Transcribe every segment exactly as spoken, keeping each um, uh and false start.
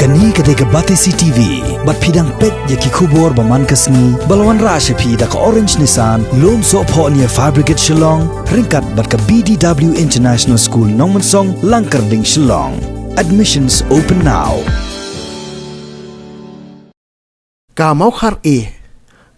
Kane ka dei ka Batesi T V, bad phi dang peit ïa ki khubor ba man ka sngi, ba la wanrah sha phi da ka Orange Nissan, Lumsohphoh near Fire Brigade Shillong, ryngkat bad ka B D W International School Nongmensong, Langkyrding, Shillong. Admissions open now. Ka Mawkhar A,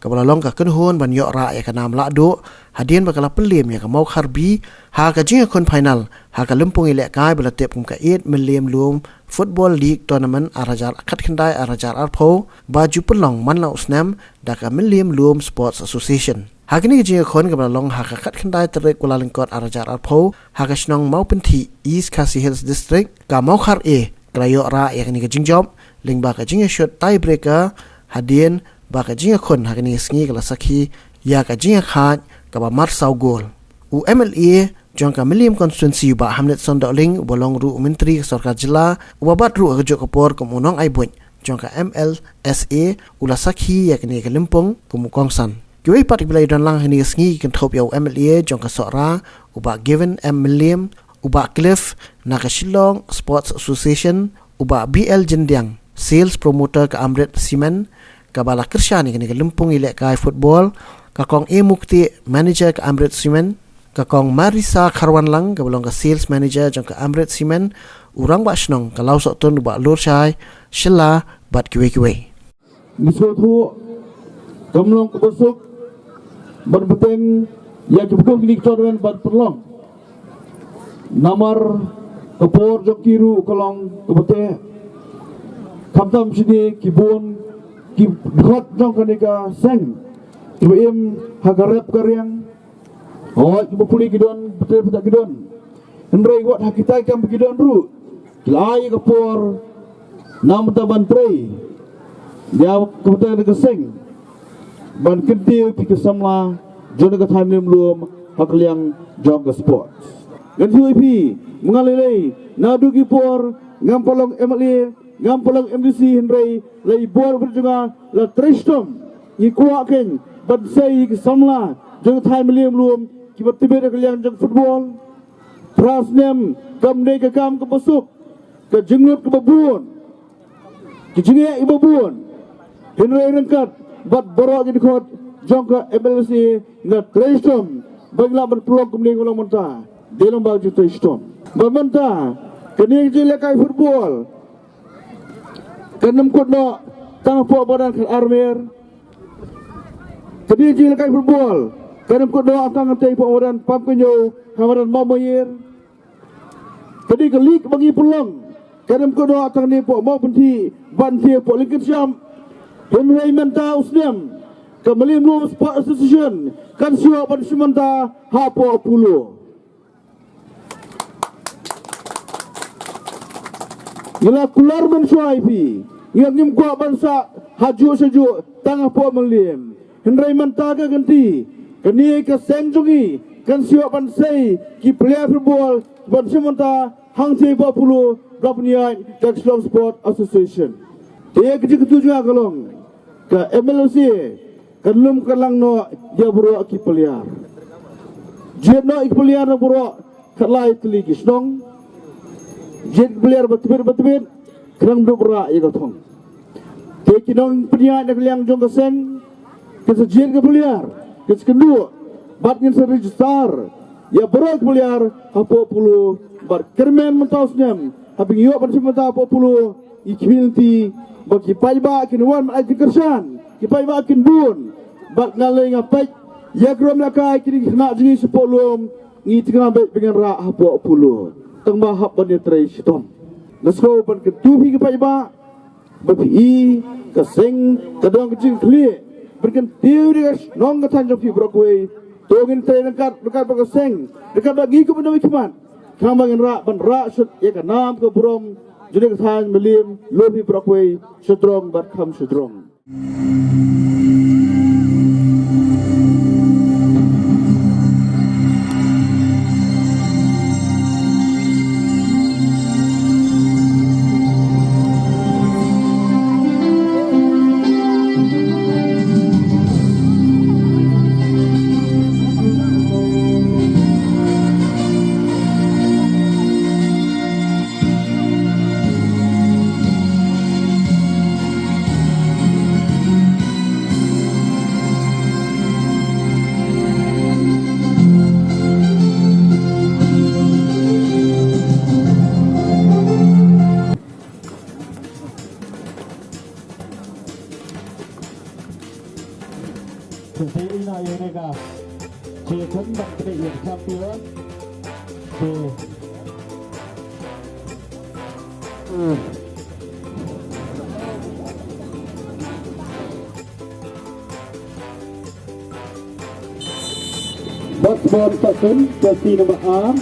kaba la long ka kynhun ban ïoh rah ïa ka nam lahduh, hadien ba ka la pynliem ïa ka Mawkhar B ha ka jingïakhun final ha ka lympung ïalehkai ba la tip kum ka Eight Mylliem Lum Football League Tournament ar hajar khatkhyndai ar hajar arphew, ba ju pynlong man la u snem da ka Mylliem Lum Sports Association. Ha kane ka jingïakhun kaba la long ha ka khatkhyndai tarik u Kyllalyngkot ar hajar arphew, ha ka shnong Mawpynthih, East Khasi Hills District, ka Mawkhar A ka la ïoh rah ïa kane ka jingjop lyngba ka jingïashut tiebreaker, hadien ba ka jingïakhun ha kane ka sngi ka la sakhi ïa ka jingïakhaid kaba marsaw gol. U M L A jong ka Mylliem Constituency, u Bah Hamletson Dohling, uba long ruh u Myntri ka Sorkar Jylla, uba bat ruh ha kajuh ka por kum u nongai buit jong ka M L S A, u la sakhi ïa kane ka lympung kum u kongsan. Kiwei pat kiba la ïadon lang ha kane ka sngi ki kynthup ïa u M L A jong ka Sohra, u Bah Gavin M Mylliem, u Bah Cliff na ka Shillong Sports Association, u Bah B L Jyndiang, Sales Promoter ka Amrit Cement, kaba la kyrshan ïa kane ka lympung ïalehkai football, ka Kong A Mukti, Manager ka Amrit Cement, ka Kong Marisa Kharwanlang, kaba long ka Sales Manager jong ka Amrit Cement, u Rangbah Shnong ka Lawsohtun, u Bah Lurshai Shylla, bad kiwei kiwei. Ngi sngewthuh kam long kaba suk ban bteng ïa kiba kum kine ki tournament ban pynlong. Namar ka por jong ki ruh ka long kaba teh. Khamtam shane ki bun ki dkhot jong kane ka seng kiba im ha ka rep ka riang. Hooid, kiba pule ki don, ba trei pat ki don. Hynrei wat ha kita ki kam ba ki don ruh, ki la ai ka por na bynta ban trei ïa ka bynta ka seng, ban kyntiew ïa ka samla jong ka thaiñ Mylliem Lum ha ka liang jong ka sports. Ngan ïathuh ïa phi, ma nga lei lei, naduh ki por ngam pat long M L A, ngam pat long M D C, hynrei la i bor bad jong nga la trei shitom. Ngi kwah kein ban sei ïa ki samla jong ka thaiñ Mylliem Lum kiba tbit ha ka liang jong football. Phra snem kam dei ka kam kaba suk, ka jinglut kaba bun, ki jingeh kiba bun. Hynrei ryngkat bad baroh ki dkhot jong ka M L S A, nga trei shitom ba ngi lah ban pynlong kumne kumba long mynta. Dei long ba ngi trei shitom. Ba mynta kane ka jingïalehkai football kan ym kut noh tang hapoh madan Khatar Mer. Kane ka jingïalehkai football kan ym kut noh tang hangtei hapoh madan Pamkynjew, ha madan Mawmaïr. Kane ka league ba ngi pynlong kan ym kut noh tang hangne hapoh Mawpynthih bad hangne hapoh Lyngkynshiap. Hynrei mynta u snem ka Mylliem Lum Sport Association kan shu ïoh ban shim bynta hapoh Polo. Ngi la kular mynshuwa ïa phi, ngi ngim kwah ban sah hajuh shajuh tang hapoh Mylliem. Hynrei mynta ka kynti, kane ka seng jong ngi kan shu ïoh ban sei ki player football ban shim bynta hangtei hapoh Polo, ba pynïaid da ka Shillong Sport Association. Te ka jingkyntu jong nga ka long, ka M L S A kan lum kan lang noh ïa baroh ki player. Jied noh ïa ki player na baroh khatlai tylli ki shnong. Jied ki player ba tbit ba tbit, khnang ban dup rah ïa ka thong. Te ki nongpynïaid na ka liang jong ka seng kin sa jied ki player, kin sa kynduh bad kin sa register ïa baroh ki player hapoh Polo, bad kyrmen mynta u snem haba ngi ïoh ban shim bynta hapoh Polo, ngi khmih lynti ba ki paidbah kin wan ban ai jingkyrshan, ki paidbah kin bun. Bad nga lei nga peit ïa ki rukom ïalehkai kine ki khynnah jong ngi shapoh lum, ngi tngam beit ba ngin rah hapoh Polo. Tang ba hap ban ïatrei shitom. Nga sngew ban kyntu ïa phi ki paidbah, ba phi i ka seng ka don ka jingkyrkhu ban kyntiew ïa ka shnong ka thaiñ jong phi baroh kawei. To ngin trei ryngkat, ryngkat bad ka seng, ryngkat bad ngi kum u nongmihkhmat, khnang ba ngin rah ban rah shut ïa ka nam ka burom jong ka thaiñ Mylliem Lum hi baroh kawei, shajrong bad kham shajrong. Te ina ïa ka. Te khun ban trei ïa ka champion. Te. Hmm. Boss Bom Sakun, jersey number arm.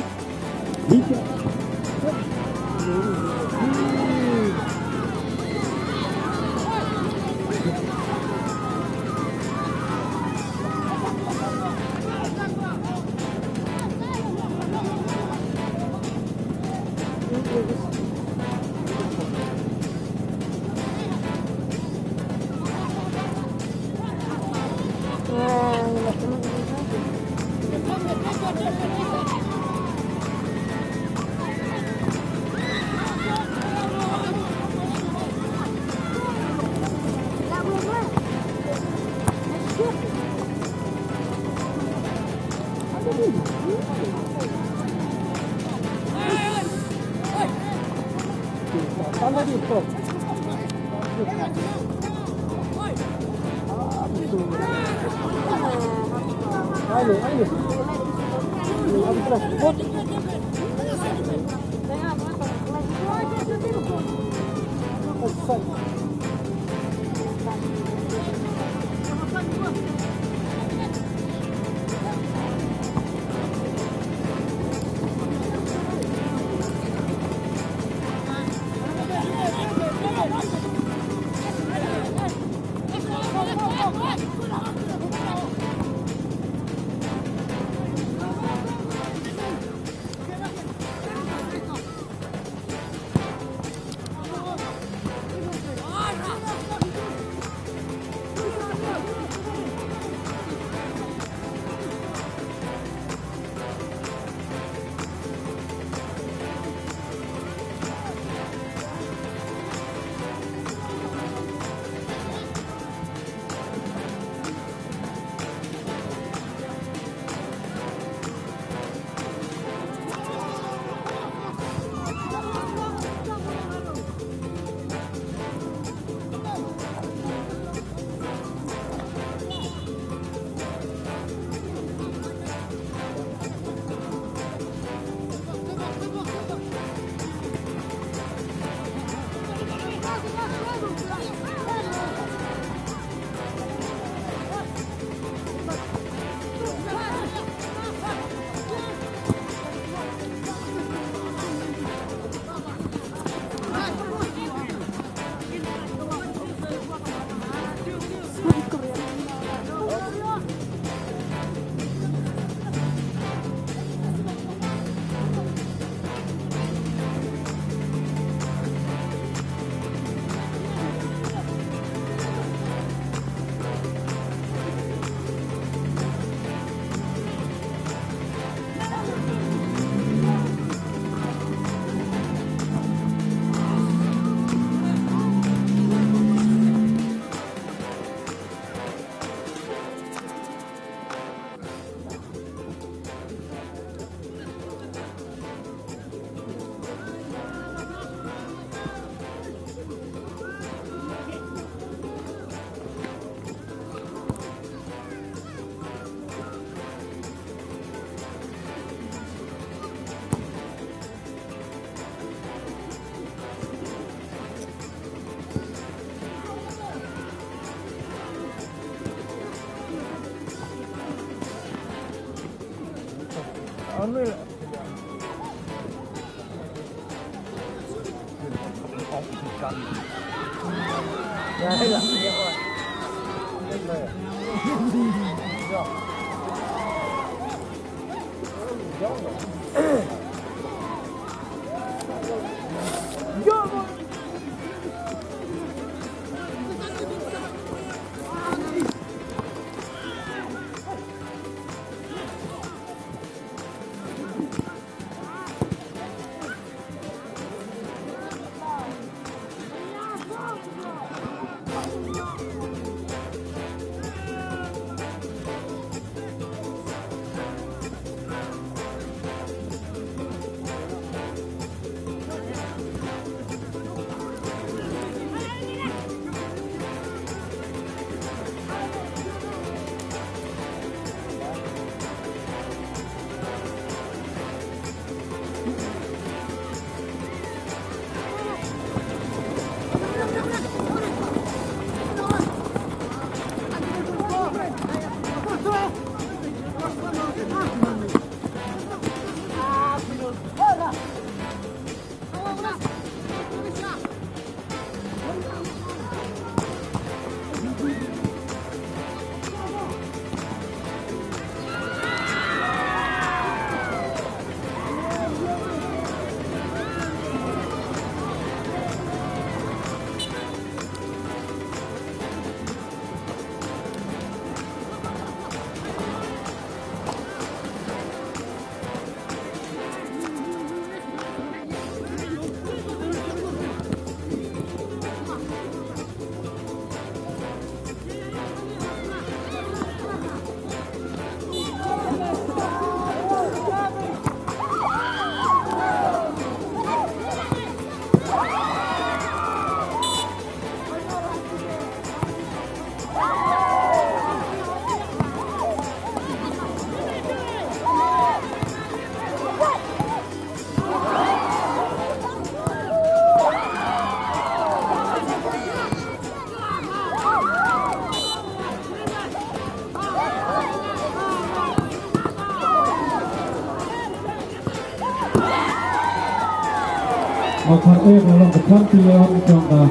Mawkhar A ka la long ka champion jong ka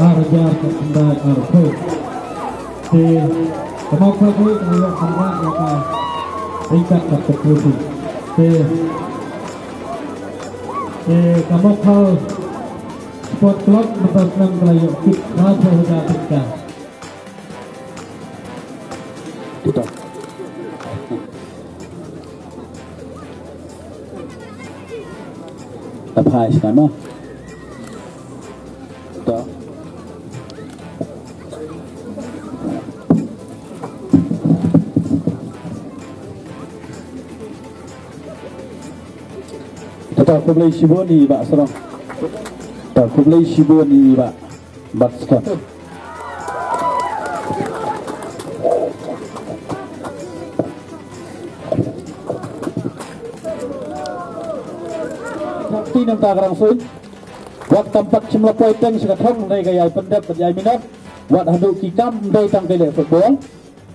ar hajar khyndai arphew. Te ka Mawkhar A ka la ïoh kyrpad ïa ka ryngkat bad ka trophy. Te, te ka Mawkhar Sport Club mynta snem ka la ïoh kit phra phew hajar tyngka. Kita. Taphai shnai mo. To. To, khublei shibun ïa i Bah Sarong. To, khublei shibun ïa i Bah Batskhem. Ti nangta ka rang suin. Wat kam pat shim la poi teng sha ka thong, hynrei ka ïai pyndep bad ïai minot. Wat haduh ki kam ym dei tang ka leh football.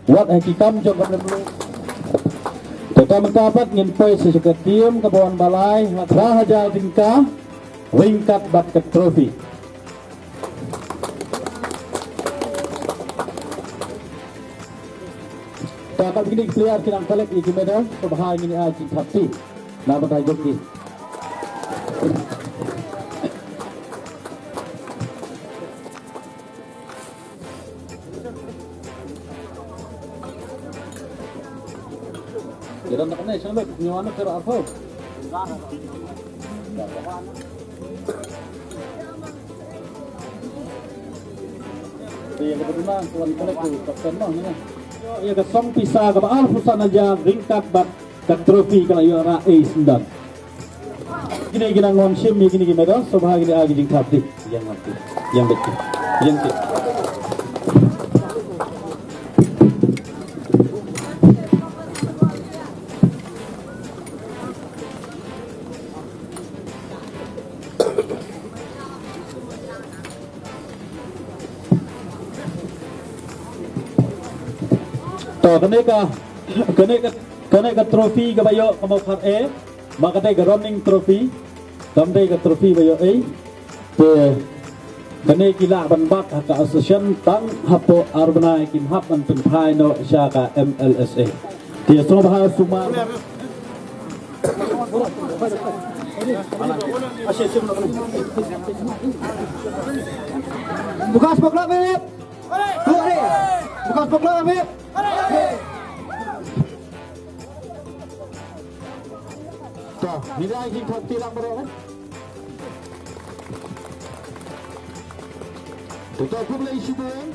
Wat ha ki kam jong ka mlem. Te mynta pat ngin poi sha ka team kaba wan ba lai, phra hajar tyngka ryngkat bad ka trophy. Te ha kaba kine ki player ki nang collect ïa ki medal, sngewbha ngin ïa ai jingthap kti na ka bynta jong ki. Ïa don na kane, sngewbha ngi wan na ka arphew. Ïa ka song pisa kaba arphew san hajar ryngkat bad ka trophy ka la ïoh Rah A Syndon. Kine ki nang wan shim ïa kine ki medal, sngewbha kine ai ki jingthap kti. Ïeng wan kti. Ïeng beit kti. Ïeng kti. To, kane ka, kane ka, kane ka trophy kaba ïoh ka Mawkhar A, ma ka dei ka running trophy, kam dei ka trophy ba ïoh ei. Te kane ki lah ban bat ha ka association tang hapoh ar bnai kim hap ban pynphai noh sha ka M L S A. Te sngewbha sumar. Bukas boklap beb. Bukas boklap beb. To, ngi dang jingthap kti lang baroh. To, to, khublei shibun.